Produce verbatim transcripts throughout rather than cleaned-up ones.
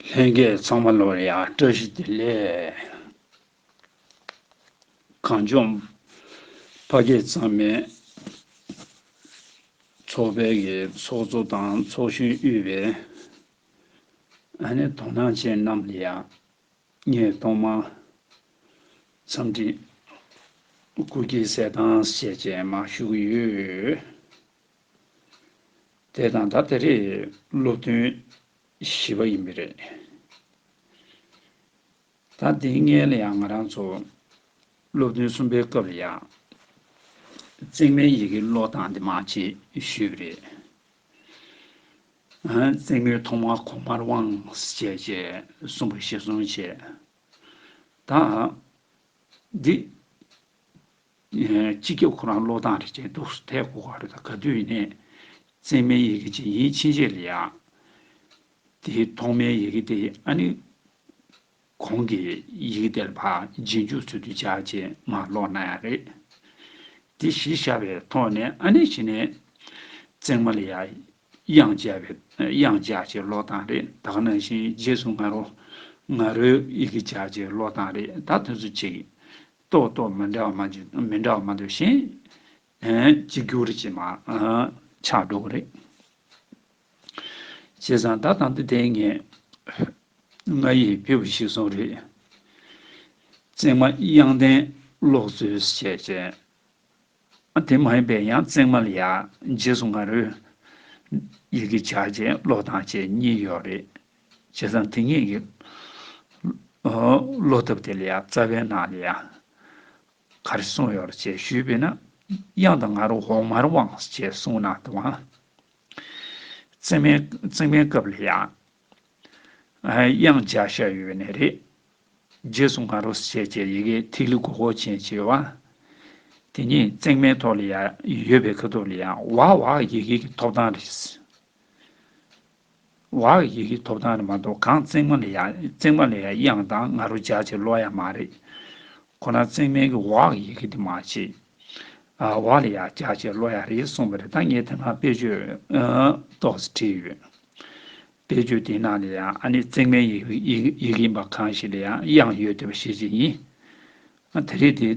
ལྷན་རྒྱས་ཚང་མ་ལོར་ཡང་བཀྲ་ཤིས་བདེ་ལེགས། གངས་ལྗོངས་ཕ་སྐད་གཙང་མའི་ཚོགས་པའི་གི་ཚོགས་གཙོ་དང་ཚོགས་གཞོན་དབུས་པའི་ཨ་ནི་དོ་སྣང་ཅན་རྣམས་ལ་ཡང་ངས་ཐོག་མར་འཚམས་འདྲི་སྐུ་སྒེར་གསལ་ཐང་བཅས་ཀྱིས་མར་ཞུ་གི་ཡོད། དེ་དང་ད་དེ་རེས་སློབ་ཐུན་བཞི་པ་ཡིན་པ་རེད། ད་དེའི་སྔོན་ལ་ཡང་ང་རང་ཚོ་སློབ་ཐུན་གསུམ་པའི་སྐབས་ལ་ཡང་བརྩེགས་མའི་ཡི་གེ་ཀློག་སྟངས་དེ་མར་ཅིག་ཞུས་པ་རེད། ཨ་བརྩེགས་མའི་ཐོག་མར་གོང་མར་དབང་བྱས་བྱས་གསུངས་པ་གཞིར་བཟུང་བྱས། ད་འདི་སྤྱི་ཁྱབ་ཁོ་རང་ཀློག་སྟངས་རེད་ཅེས་འདུག་ཐད་གོ་ག་རེ་ད་ག་དུས་ཡིན་ནའི་བརྩེགས་མའི་ཡི་གེ་ཅིག་ཡིན་ཕྱིན་ཆད་ལ་ཡང་དེའི་ཐོག་མའི་ཡི་གེ་དེ་ཨ་ནི་གོང་གི་ཡི་གེ་དེར་ཕར་རྗེས་འཇུག་ཚུལ་དུ་སྦྱར་བྱས་མར་ཀློག་གནང་ཡ་རེད། དེ་གཞི་བཞག་པའི་ཐོག་ནས་ཨ་ནི་གཞི་ནས་བརྩེགས་མ་ལ་ཡ་དབྱངས་སྦྱར་བའི་དབྱངས་སྦྱར་བྱས་ཀློག་སྟངས་རེད། ད་ག་ནང་བཞིན་རྗེས་སུ་ང་རོ་ང་རོའི་ཡི་གེ་སྦྱར་བྱས་ཀློག་སྟངས་རེད། ད་དེ་ཚོ་ཅིག་ཏོག་ཏོག་མི་འདྲ་བ་མ་འཇུ་མི་འདྲ་བ་མ་འདུག་བཞིན་གཅིག་གྱུར་གྱིས་མར་ཆགས་འགྲོ་གི་རེད། བྱས་ཙང་ད་ད་འདི་དེ་ངས་ང་ཡིས་ཕུལ་བ་ཞིག་སོང་རེད། བརྩེགས་མ་དབྱངས་ལྡན་ཀློག་ཚུལ་བྱས་བྱས། དེ་མ་ཡིན་པའི་ཡང་བརྩེགས་མ་ལ་ཡ་རྗེས་སུ་ང་རོའི་ཡི་གེ་སྦྱར་བྱས་ཀློག་སྟངས་བཅས་གཉིས་ཡོད་རེད། བྱས་ཙང་དེ་གཉིས་ཀྱི་ཀློག་ཐབས་དེ་ལ་ཡ་རྩ་བའི་ནང་ལ་ཡ་ག་རེ་གསུངས་ཡོད་རེད་ཅེས་ཞུས་པས་ན། དབྱངས་དང་ང་རོ་འོག་མར་དབང་ཞེས་གསུངས་གནང་འདུག་ཨང་། བརྩེགས་མའི་བརྩེགས་མའི་སྐབས་ལ་ཡང་དབྱངས་སྦྱར་བཞག་ཡོད་ནི་རེད། རྗེས་སུ་ང་རོ་ཞེས་བྱའི་ཡི་གེ་ཐིག་ལེ་གོ་གོ་ཅན་བྱས་པ། དེ་ཉིད་བརྩེགས་མའི་ཐོག་ལ་ཡང་ཡོད་པའི་ཁ་ཐུག་ལ་ཡང་འོག་འོག་ཡི་གེ་གི་ཐོབ་ཐང་རེད། འོག་ཡི་གེ་ཐོབ་ཐང་རེད་མ་གཏོགས་གང་བརྩེགས་མ་ལ་ཡང་བརྩེགས་མ་ལ་ཡང་དབྱངས་དང་ང་རོ་སྦྱར་བྱས་ཀློག་ཡ་མ་རེད། ཁོ་ན་བརྩེགས་མའི་གི་འོག་ཡི་གེ་དེ་མ་བྱེད། འོག་ལ་ཡང་སྦྱར་བྱས་ཀློག་ཡ་རེད་གསུངས་པ་རེད། ད་ངས་དེ་སྔ་དཔེ་བརྗོད་ཏོག་ཙམ་བྲིས་ཡོད། དཔེ་བརྗོད་དེའི་ནང་ལ་ཡང་ཨ་ནི་བརྩེགས་མའི་ཡི་གེ་ཡི་གེ་ཡིན་པ་གང་ཞིག་ལ་ཡང་དབྱངས་ཡོད་བསྡད་པ་ཤེས་ཀྱི་ཡིན། ཨ་དེ་རེད་དེ།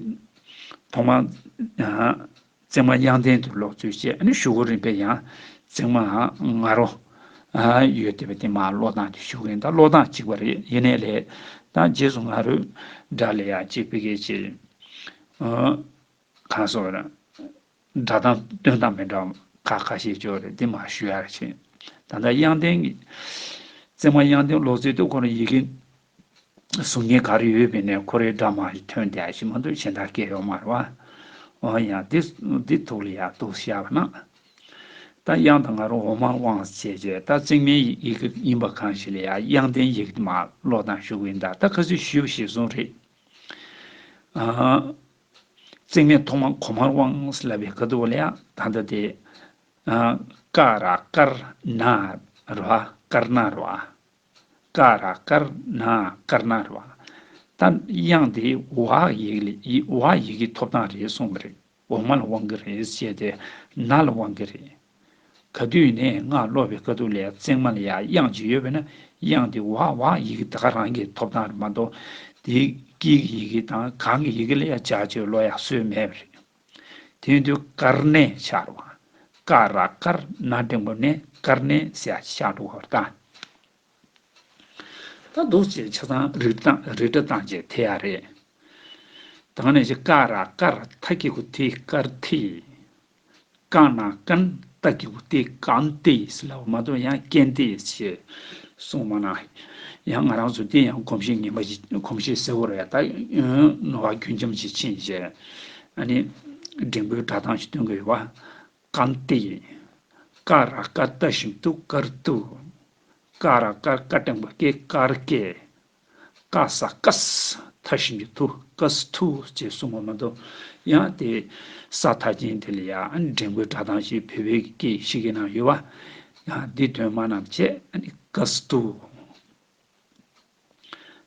ཐོག་མར་བརྩེགས་མ་དབྱངས་ལྡན་དུ་ཀློག་ཚུལ་བཅས་ཨ་ནི་གཞུག་གུ་རིམ་པས་ཡང་བརྩེགས་མ་ང་རོ་ཡོད་བསྡད་པ་དེ་མར་ཀློག་སྟངས་དེ་ཞུ་གི་ཡིན། ད་ཀློག་སྟངས་གཅིག་པ་རེད། ཡིན་ནའི་ལས་ད་རྗེས་སུ་ང་རོའི་སྒྲ་ལ་ཡང་གཅིག་པའི་སྐད་ཅིག་གང་སོགས་ར། སྒྲ་གདངས་སྟོན་སྟངས་མི་འདྲ་བ་ཁ་ཁ་ཤས་ཅིག་ཡོད་རེད། འདི་མར་ཞུ་ཡ་རེད་བྱས། ད་ལྟ་དབྱངས་ལྡན་གྱི། བརྩེགས་མ་དབྱངས་ལྡན་ཀློག་ཚུལ་དུ་ཁོ་རང་ཡི་གེ་གཟུགས་བརྙན་ག་རེ་ཡོད་པའི་ནས་ཁོ་རའི་སྒྲ་མར་ཐོན་བསྡད་ཡ་ཞིག་མ་གཏོགས་གཞན་དག་སྐད་ཡོད་མ་རེད་བ། འོ་ཡང་འདི་འདི་ཐུགས་ལ་ཡག་འདུག་བཞག་པ་ན། ད་དབྱངས་དང་ང་རོ་འོག་མར་དབང་བྱས་བྱས་ད་བརྩེགས་མའི་ཡི་གེ་ཡིན་པ་གང་ཞིག་ལ་ཡང་དབྱངས་ལྡན་ཡི་གེ་མར་ཀློག་སྟངས་ཞུ་གི་ཡིན། ད་ད་ཁ་སང་ཞུས་པ་ཞིག་གསུངས་རེད། ཨ། བརྩེགས་མའི་ཐོག་མ་གོང་མར་དབང་ལབ་པའི་ཁ་ཐུག་ལ་ཡང་ད་ལྟ་དེ། ཨ། ཀ་ར་ཀར་ན་ར་བ། ཀར་ན་ར་བ། ཀ་ར་ཀར་ན་ཀར་ན་ར་བ། ད་དབྱངས་དེ་འོག་ཡི་གེ་ལ་ཡི་འོག་ཡི་གེ་ཐོབ་ཐང་རེད་གསུངས་པ་རེད། འོག་མ་ལ་དབང་གི་རེད་ཟེར་ཏེ་ན་ལ་དབང་གི་རེད། ག་དུས་ནས་སྔགས་ཀློག་པའི་སྐབས་དུས་ལ་ཡང་བརྩེགས་མ་ལ་ཡང་དབྱངས་ཅིག་ཡོད་པས་ན་དབྱངས་དེ་འོག་འོག་ཡི་གེ་ད་ག་རང་གི་ཐོབ་ཐང་རེད་མ་གཏོགས་དེའི་དཀྱིལ་གྱི་ཡི་གེ་དང་གང་གི་ཡི་གེ་ལ་ཡང་སྦྱར་བྱས་ཀློག་ཡག་སྲོལ་མེད་པ་རེད། དེ་ཡིན་དུས་ཀར་ནས་ཆགས་རེད་བ། ཀ་ར་ཀར་ན་འགྲེང་བུ་ནས་ཀར་ནས་ཟེར་ཡག་ཆགས་འགྲོ་བ་རེད་ད། ད་འདུག་ཅེས་ཆ་ཚང་རིགས་བཏང་རིགས་འགྲེ་བཏང་བྱས་ཐེ་ཡ་རེད། ད་ག་ནང་བཞིན་ཀ་ར་ཀར་ཐ་གི་གུ་ཐི་ཀར་ཐི། ཀ་ན་ཀན་ཏ་གི་གུ་ཏི་ཀན་ཏི་ཟེར་ལབ་མ་གཏོགས་ཡང་ཀན་ཏི་ཞེས་གསུངས་མ་གནང་། ཡང་ང་རང་ཚོ་དེ་ཡང་གོམས་གཤིས་ངན་པ་ཞིག་གོམས་གཤིས་གསལ་བོ་རེད། ད་ནོར་བ་རྒྱུན་འབྱམས་ཤིག་ཕྱིན་བྱས་ཨ་ནི་འགྲེང་བུའི་སྒྲ་གདངས་ཤིག་སྟོན་གི་ཡོད་པ། ཀན་ཏི། ཀ་ར་ཀ་ཏ་ཞབས་ཀྱུ་ཀར་ཏུ། ཀ་ར་ཀ་ཀ་འགྲེང་བུ་ཀེ་ཀར་ཀེ། ཀ་ས་ཀ་ས་ཐ་ཞབས་ཀྱུ་ཐུ་ཀ་སི་ཐུ་ཅེས་གསུངས་པ་མ་གཏོགས་ཡང་དེ་ས་མཐའ་ཅན་དེ་ལ་ཡང་འགྲེང་བུའི་སྒྲ་གདངས་ཤིག་བོད་པའི་སྐད་ཤིག་གི་ནང་ཡོད་པ། ཡང་འདི་དོན་མ་རྣམས་བཅས་ཀ་སི་ཐུ།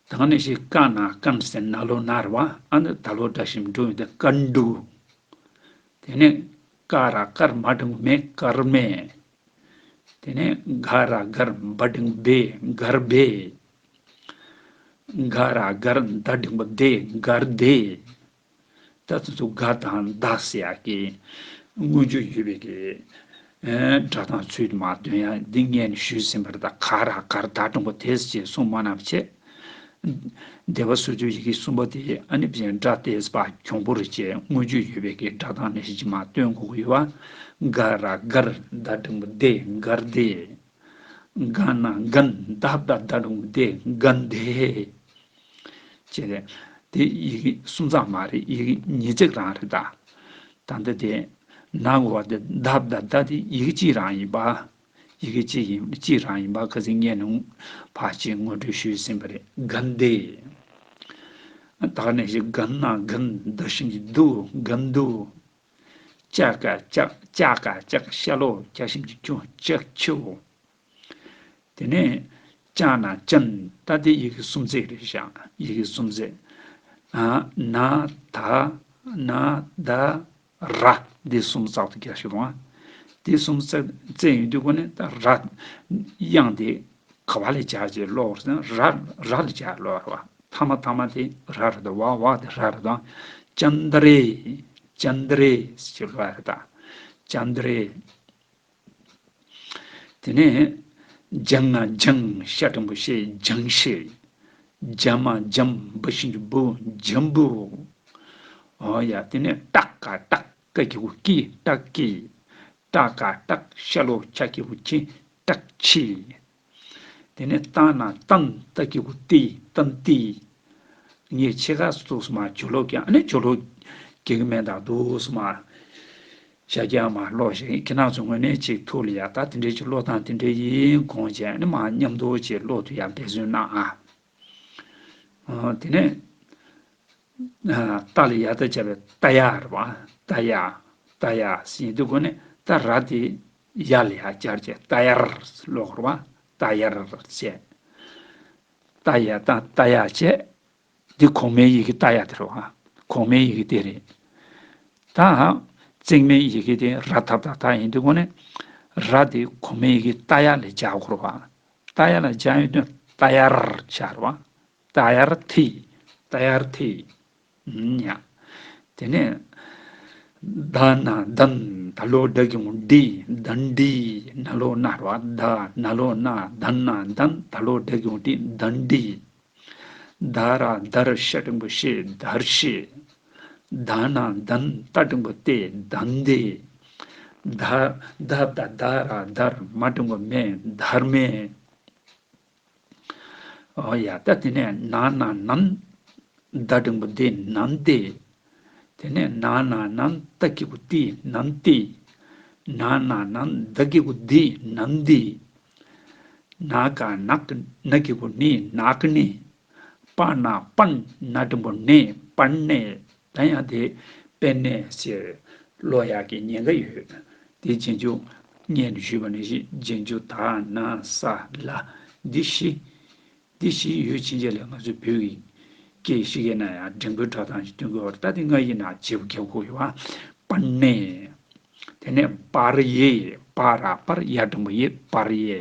ད་ག་ནང་བཞིན་ཀ་ན་ཀན་ཟེར་ན་ལོ་ན་རེད་བ། ཨ་ནི་ད་ལོ་སྒྲ་ཞབས་ཀྱུ་འགྲོ་ཡོད་དེ་ཀན་ཌུ། དེ་ནས་ཀ་ར་ཀར་མ་འགྲེང་བུ་མེ་ཀར་མེ། དེ་ནས་ག་ར་གར་བ་འགྲེང་བུ་བེ་གར་བེ། ག་ར་གར་ད་འགྲེང་བུ་དེ་གར་དེ། ད་དེ་ཚོ་ག་དང་ད་ཟེར་ཡག་གི་མངོན་བརྗོད་ཡོད་པའི་གི་ཨེ་སྒྲ་གདངས་ཚུལ་དུ་མ་སྟོན་ཡག་འདི་སྔོན་ནས་ཞུས་ཟིན་པ་རེད། ད་ག་ར་གར་ད་འགྲེང་བུ་དེ་ཟེར་གསུངས་མ་གནང་བ་བྱས། སྡེ་པ་སོ་སོའི་ཡི་གེ་གསུམ་པ་དེ་ཨ་ནི་བཞིན་སྒྲ་དེ་ཕར་གྱོང་པོ་རེ་བྱས་མངོན་བརྗོད་ཡོད་པའི་གི་སྒྲ་གདངས་ནས་ཞིག་མ་སྟོན་དགོས་ཀྱི་ཡོད་པ། ག་ར་གར་ད་འགྲེང་བུ་དེ་གར་དེ། ག་ན་གན་ད་བཏགས་གདའ་འགྲེང་བུ་དེ་གན་དེ། བྱས་ཏེ། དེ་ཡི་གེ་གསུམ་ཚང་མ་རེད། ཡི་གེ་ཉིས་བརྩེགས་རང་རེད་ད། ད་ལྟ་དེ་ན་གོ་བ་དེ་ད་བཏགས་གདའ་དེ་ཡི་གེ་གཅིག་རང་ཡིན་པ། ཡི་གེ་གཅིག་ཡིན་གཅིག་རང་ཡིན་པ་ཁ་སང་ངས་ནི་ཕར་ཅིག་ངོ་སྤྲོད་ཞུས་ཟིན་པ་རེད། གན་དེ། ད་ག་ནང་བཞིན་ག་ན་གན་ད་ཞབས་ཀྱུ་དུ་གན་དུ། ཅ་ག་ལྕགས། ཅ་ག་ལྕགས། ཤ་ལོག་ཅ་ཞབས་ཀྱུ་ཅུ་ལྕགས་ཀྱུ། དེ་ནས་ཅ་ན་ཅན། ད་དེ་ཡི་གེ་གསུམ་བརྩེགས་རེད་ཤག་ཡི་གེ་གསུམ་བརྩེགས། ཨ་ན་ད་ན་ད་ར། འདི་གསུམ་རྩེག་ཏུ་རྒྱག་ཤོག་དང་། འདི་གསུམ་རྩེག་རྩེག་ཡོང་དུས་ཀོ་ནས་ད་ར་དབྱངས་དེ་ག་བ་ལ་སྦྱར་བྱས་ཀློག་རེད། ད་ར་ར་ལ་སྦྱར་ཀློག་རེད་བ། ཐ་མ་ཐ་མ་དེ་ར་རེད་དོ། བ་བ་དེ་ར་རེད་དོ། ཅན་ད་རེ། ཅན་ད་རེ་ཟེར་ཀློག་རེད་ད། ཅན་ད་རེ། དེ་ནས་ཇ་ང་ཇང་། ཤ་འགྲེང་བུ་ཤེ་ཇང་ཤེ། ཇ་མ་ཇམ། བ་ཞབས་ཀྱུ་བུ་ཇམ་བུ། ཨོ་ཡ། དེ་ནས་ཏ་ག་ཏག་ཀ་གི་གུ་ཀི་ཏག་ཀི། ཏ་ག་ཏག་ཤ་ལོག་ཆ་གི་གུ་ཆི་ཏག་ཆི། དེ་ནས་ཏ་ན་ཏན། ཏ་གི་གུ་ཏི་ཏན་ཏི། ངས་ཕྱེད་ཀ་ཙམ་མར་ཇོ་ལོ་རྒྱག་ཨ་ནི་ཇོ་ལོ་རྒྱག་གི་མེད་ད་འདུག་སེ་མར་ཞབས་ཀྱུ་མར་ཀློག་བཞག་ཁྱེད་རང་ཚོ་དངོས་གནས་ཅིག་ཐུགས་ལ་ཡ་ད་དེ་འདྲའི་ཅིག་ཀློག་སྟངས་དེ་འདྲའི་ཡིན་དགོངས་བྱས་ཨ་ནི་མར་མཉམ་དུ་ཅིག་ཀློག་ཐུབ་ཡ་འབད་བརྩོན་གནང་ཨ། ཨ། དེ་ནས་ཨ་ཏ་ལ་ཡ་བཏགས་བྱས་པའི་ཏ་ཡ་རེད་བ། ཏ་ཡ། ཏ་ཡ་ཟེར་དུས་ཀོ་ནས་ད་ར་དེ་ཡ་ལ་ཡ་སྦྱར་བྱས་ཏ་ཡར་ཀློག་རེད་བ། ཏ་ཡར་བྱས། ཏ་ཡ་ད་ཏ་ཡ་བྱས། འདི་གོང་མའི་ཡི་གེ་ཏ་ཡ་དེ་རེད་བ། གོང་མའི་ཡི་གེ་དེ་རེད། ད་བརྩེགས་མའི་ཡི་གེ་དེ་ར་ཐ་བཏགས་ད་ཡིན་དུས་ཀོ་ནས་ར་དེ་གོང་མའི་ཡི་གེ་ཏ་ཡ་ལ་སྦྱར་དགོས་རེད་བ། ཏ་ཡ་ལ་སྦྱར་ཡོང་དུས་ཏ་ཡར་སྦྱར་བ། ཏ་ཡར་ཐི། ཏ་ཡར་ཐི། ཨུམ་ཡ། དེ་ནས་ད་ན་དན། ད་ལོག་ཌ་གི་གུ་ཌི། དན་ཌི། ན་ལོག་ན་ར་ད། ན་ལོག་ན། དན་ན་དན། ད་ལོག་ཌ་གི་གུ་ཌི། དན་ཌི། ད་ར་དར། ཤ་འགྲེང་བུ་ཤེ་དར་ཤེ། ད་ན་དན། ཏ་འགྲེང་བུ་ཏེ་དན་ཏེ། ད་ད་བཏགས་གདའ་ར་དར། མ་འགྲེང་བུ་མེ་དར་མེ། ཨོ་ཡ། ད་དེ་ནས་ན་ན་ནན། ད་འགྲེང་བུ་དེ་ནན་ཏེ། དེ་ནས་ན་ན་ནན། ཏ་གི་གུ་ཏི་ནན་ཏི། ན་ན་ནན། ད་གི་གུ་དི་ནན་དི། ན་ག་ནག་ན་གི་གུ་ནི་ནག་ནི། པ་ན་པན། ན་འགྲེང་བུ་ནེ་པན་ནེ། ད་ཡང་དེ་པན་ནེ་ཟེར་ཀློག་ཡག་གི་ཉེན་ཁ་ཡོད། དེ་རྗེས་འཇུག་སྔོན་ཞུས་པ་ནང་བཞིན་རྗེས་འཇུག་ད་ན་ས་ལ་འདི་བཞི། འདི་བཞི་ཡོད་ཕྱིན་ཆད་ལ་ང་ཚོའི་བོད་ཀྱི་སྐད་ཤེས་མཁན་ན་ཡང་འགྲེང་བུའི་སྒྲ་གདངས་ཤིག་སྟོན་དགོས་པ་རེད། ད་དེ་སྔ་ཡིན་ན་བརྗེ་པོ་རྒྱག་དགོས་ཡོད་པ། པན་ནེ། དེ་ནས་པར་ཡེ། པ་ར་པར། ཡ་འགྲེང་བུ་ཡེ། པར་ཡེ།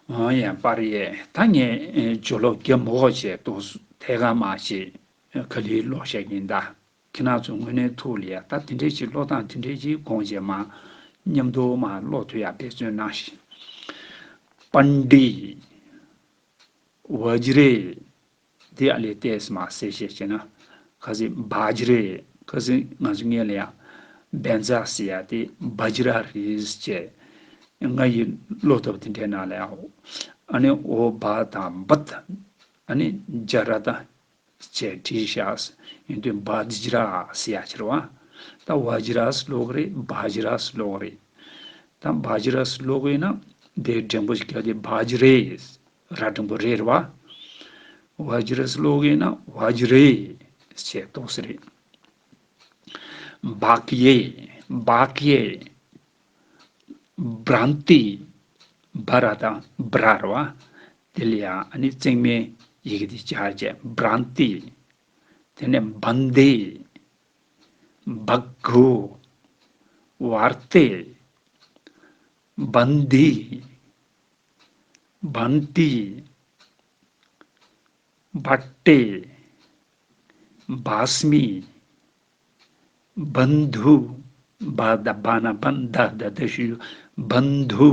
ཨང་ཡ། པར་ཡེ། ད་ངས་ཨེ་ཇོ་ལོ་རྒྱབ་མོ་ཧོ་བྱས་ཏོ་ཐད་ཀར་མ་བྱས་ག་ལེར་ཀློག་བཤད་ཀྱིན་གདའ། ཁྱེད་རང་ཚོ་དངོས་གནས་ཐུགས་ལ་ཡ་ད་དེ་འདྲས་ཅིག་ཀློག་སྟངས་དེ་འདྲས་ཅིག་དགོངས་བྱས་མ་མཉམ་དུ་མ་ཀློག་ཐུབ་ཡ་འབད་བརྩོན་གནང་ཞིག་པན་ཌི། བ་ཇི་རེ། འདི་ཨ་ལས་ཏེས་མ་གསལ་བཤད་བྱས་ན། ཁ་སང་བ་ཇི་རེ། ཁ་སང་ང་ཚོ་སྔོན་ལ་ཡ་བན་ཛ་ཟེར་ཡ་དེ་བ་ཇི་ར་རེད་ཟེར་བྱས། ང་ཡི་ཀློག་ཐབས་དེ་འདྲའི་ནང་ལ་ཡ། ཨ་ནི་འོ་བ་དང་བ་ད། ཨ་ནི་ཇ་ར་ད། ཅེས་བྲིས་ཤག་ཡིན་དུས་བ་ཇི་ར་ཟེར་ཡ་ཕྱིར་བ། ད་བ་ཇི་ར་ཟེར་ཀློག་གི་རེད། བ་ཇི་ར་ཟེར་ཀློག་གི་རེད། ད་བ་ཇི་ར་ཟེར་ཀློག་གི་ཡིན་ན་དེ་འགྲེང་བུ་ཞིག་རྒྱག་དེ་བ་ཇི་རེ། ར་འགྲེང་བུ་རེ་རེད་བ། བ་ཇི་ར་ཟེར་ཀློག་གི་ཡིན་ན་བ་ཇི་རེ་ཞེས་ཏོག་ཙམ་རེད། བག་ཡེ། བག་ཡེ། བྷྲཱན་ཏི། བྷ་ར་དང་བྷྲ་ར་བ། དེ་ལ་ཡང་ཨ་ནི་བརྩེགས་མའི་ཡི་གེ་དེ་སྦྱར་བྱས་བྷྲཱན་ཏི། དེ་ནས་བན་དེ། བག་གུ། ཝར་ཏེ། བན་དི། བན་ཏི། བ་ཏྲེ། བ་སྨི། བན་དྷུ། བ་ད་བ་ན་བན་ད་ད་ད་ཞུ། བན་དྷུ།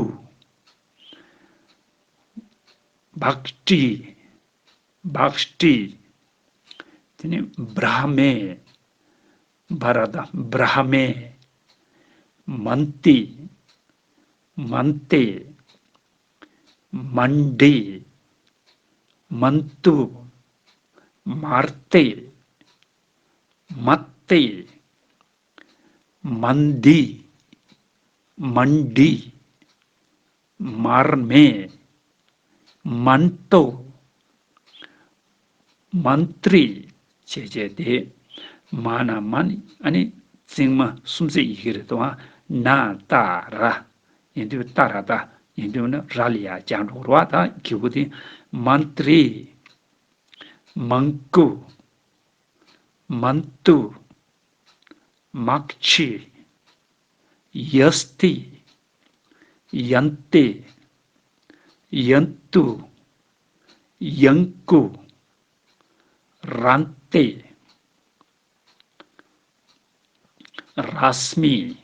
བཀྲི། བཀྲི། དེ་ནས་བྲཱ་མེ། བ་ར་ད་བྲཱ་མེ། མན་ཏི། མན་ཏེ། མན་ཌི། མན་ཏུ། མར་ཏེ། མཏྟེ། མནྡི། མནྡི། མར་མེ། མནྟོ། མནྟྲི་བྱས་བྱས་ཏེ། མ་ན་མན། ཨ་ནི་བརྩེགས་མ་སུམ་བརྩེགས་ཡི་གེ་རེད་དོ། ན་ཏ་ར། ཡིན་དུས་ཏ་ར་ཏ། ཡིན་དུས་ན་ར་ལ་ཡ་སྦྱར་འགྲོ་གི་རེད་བ། ད་གི་གུ་དེ། མནྟྲི། མང་ཀུ། མན་ཏུ། མཀྵི། ཡ་སྟི། ཡན་ཏེ། ཡན་ཏུ། ཡང་ཀུ། རན་ཏེ། ར་སྨི།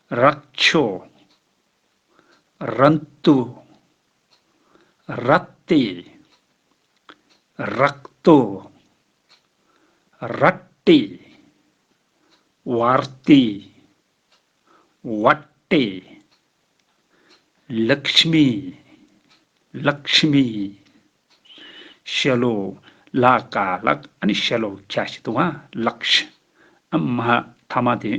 རཀྵོ། རན་ཏུ། རཏྟེ། རཀྟོ། རཏྲེ། ཝར་ཏི། ཝ་ཏྲེ། ལཀྵྨི། ལཀྵྨི། ཤ་ལོ། ལ་ཀ་ལ། ཨ་ནི་ཤ་ལོ་ཁ་ཞིག་འདུག་ཨ། ལཀྵ། ཨ་མ་ཐ་མ་དེ།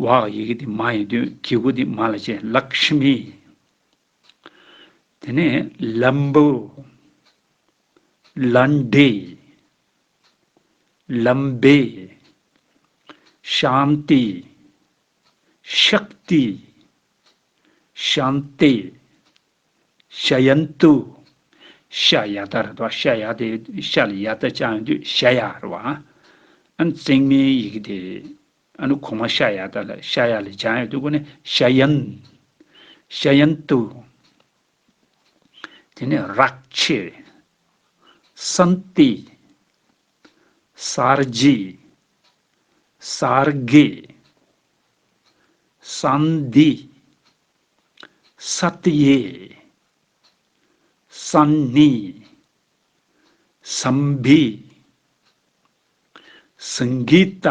བ་ཡི་གེ་དེ་མ་ཡིན་དུས་གི་གུ་དེ་མ་ལ་བྱས། ལཀྵྨི། དེ་ནས་ལམ་བུ། ལན་ཌེ། ལམ་བེ། ཤཱན་ཏི། ཤཀྟི། ཤཱན་ཏེ། ཤ་ཡན་ཏུ། ཤ་ཡ་ཏ་རེད་དོ། ཤ་ཡ་དེ་ཤ་ལ་ཡ་ཏ་བྱས་ཡོང་དུས་ཤ་ཡ་རེད་བ། ཨ་ནི་བརྩེགས་མའི་ཡི་གེ་དེ། ཨ་ནི་གོང་མ་ཤ་ཡ་ཏ་ལ་ཤ་ཡ་ལ་སྦྱར་ཡོང་དུས་ཁོ་ནི་ཤ་ཡན། ཤ་ཡན་ཏུ། དེ་ནས་རཀྵེ། སན་ཏི། སར་ཇི། སར་གེ། སན་དྷི། སཏ་ཡེ། སན་ནི། སམ་བྷི། སིང་གི་ཏ།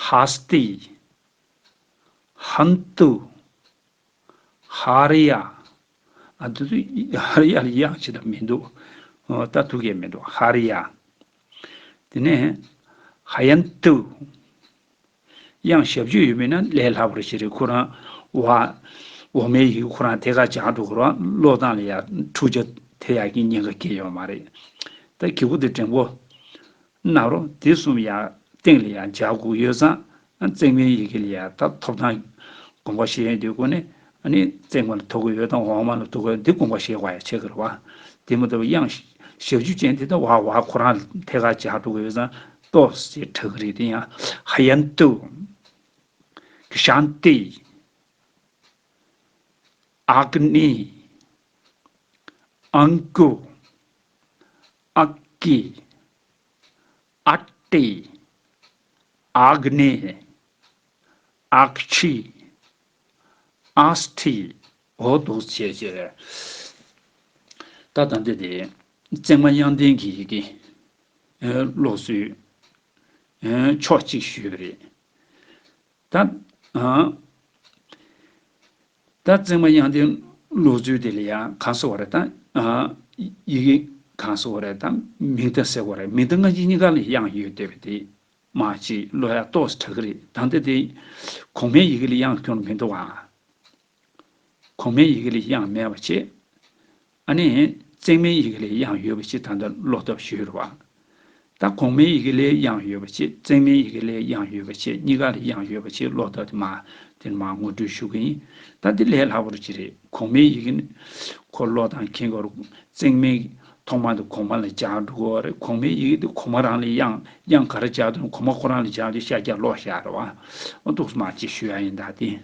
ཧ་སྟི། ཧན་ཏུ། ཧ་རི་ཡ། ཨ་དེ་ཚོ་ཧ་རི་ཡ་ལ་དབྱངས་ཅི་ལྟར་མི་འདུག་ཨོ་ད་ཐུག་ཡས་མི་འདུག་ཧ་རི་ཡ། དེ་ནས་ཧ་ཡན་ཏུ། དབྱངས་ཞབས་ཀྱུ་ཡོད་མིན་ན་ལས་སླ་པོ་ཞིག་རེད། ཁོ་རང་བ། འོག་མའི་ཡིག་ཁོ་རང་ཐད་ཀར་སྦྱར་འགྲོ་གི་རེད། ཀློག་སྟངས་ལ་ཡ་འཁྲུག་ཆ་ཐེབས་ཡག་གི་ཉེན་ཁ་གང་ཡང་ཡོད་མ་རེད། ད་གི་གུ་དེ་འགྲེང་པོ་ན་རོ་དེ་གསུམ་ཡ་སྟེང་ལ་ཡ་སྦྱར་དགོས་ཡོད་ཙང་། བརྩེགས་མའི་ཡི་གེ་ལ་ཡ་ད་ཐོབ་ཐང་དགོངས་པ་བཞེས་ཡོང་དུས་ཁོ་ནས། ཨ་ནི་བརྩེགས་མ་ལ་ཐོབ་ཀྱི་ཡོད་དང་འོག་མ་ལ་ཐོབ་ཀྱི་ཡོད། འདི་དགོངས་པ་བཞེས་དགོས་ཡ་ཆེ་གི་རེད་བ། དེ་མ་གཏོགས་དབྱངས་ཞབས་ཀྱུ་ཅན་དེ་ད་བ་བ་ཁོ་རང་ཐད་ཀར་སྦྱར་འགྲོ་གི་ཡོད་ཙང་ཏོག་ཙམ་དྲག་གི་རེད། དེ་ཡང་ཧ་ཡན་ཏུ། ཤཱན་ཏི། ཨག་ནི། ཨང་ཀུ། ཨཀྵི། ཨ་ཏི། ཨག་ནེ། ཨཀྵི། ཨས་ཏི། འོ་འདུག་བྱས་བྱས། ད་ད་འདི་དེ་བརྩེགས་མ་དབྱངས་ལྡན་གྱི་ཡི་གེ་ཀློག་ཚུལ་ཕྱོགས་གཅིག་ཞུས་པ་རེད། ད། ཨ། ད་བརྩེགས་མ་དབྱངས་ལྡན་ཀློག་ཚུལ་དེ་ལ་ཡང་གང་ཟེར་བ་རེད་ད། ཨ། ཡི་གེ་གང་ཟེར་བ་རེད་ད། མིང་མཐའ་ཟེར་བ་རེད། མིང་མཐའ་སྔ་ཕྱི་གཉིས་ཀ་ལ་དབྱངས་ཡོད་བསྡད་པ་དེ་མ་གཅིག་ཀློག་ཡག་ཏོག་ཙམ་དྲག་གི་རེད། ད་ལྟ་དེ་གོང་མའི་ཡི་གེ་ལ་དབྱངས་ཁྱོན་མི་འདུག་ཨ། གོང་མའི་ཡི་གེ་ལ་དབྱངས་མེད་པ་བྱས། ཨ་ནི་བརྩེགས་མའི་ཡི་གེ་ལ་དབྱངས་ཡོད་པ་བྱས་ད་ལྟ་ཀློག་ཐབས་ཞུས་རེད་བ། ད་གོང་མའི་ཡི་གེ་ལ་དབྱངས་ཡོད་པ་བྱས། བརྩེགས་མའི་ཡི་གེ་ལ་དབྱངས་ཡོད་པ་བྱས། གཉིས་ཀ་ལ་དབྱངས་ཡོད་པ་བྱས་ཀློག་ཐབས་དེ་མ་དེ་མ་ངོ་སྤྲོད་ཞུ་གི་ཡིན། ད་འདི་ལས་སླ་པོ་ཅིག་རེད། གོང་མའི་ཡི་གེ་ནི་ཁོ་ཀློག་སྟངས་མཁྱེན་དགོས་རེད། བརྩེགས་མའི་ཐོག་མ་དེ་གོང་མ་ལ་སྦྱར་འགྲོ་དགོས་རེད། གོང་མའི་ཡི་གེ་དེ་གོང་མ་རང་ལ་དབྱངས་དབྱངས་ག་རེ་སྦྱར་འདུག་ན་གོང་མ་ཁོ་རང་ལ་སྦྱར་དུས་ཤ་རྒྱགས་ཀློག་བཞག་རེད་བ། ཨོ་འདུག་སེ་མ་ཅིག་ཞུ་ཡ་ཡིན་ད་དེ།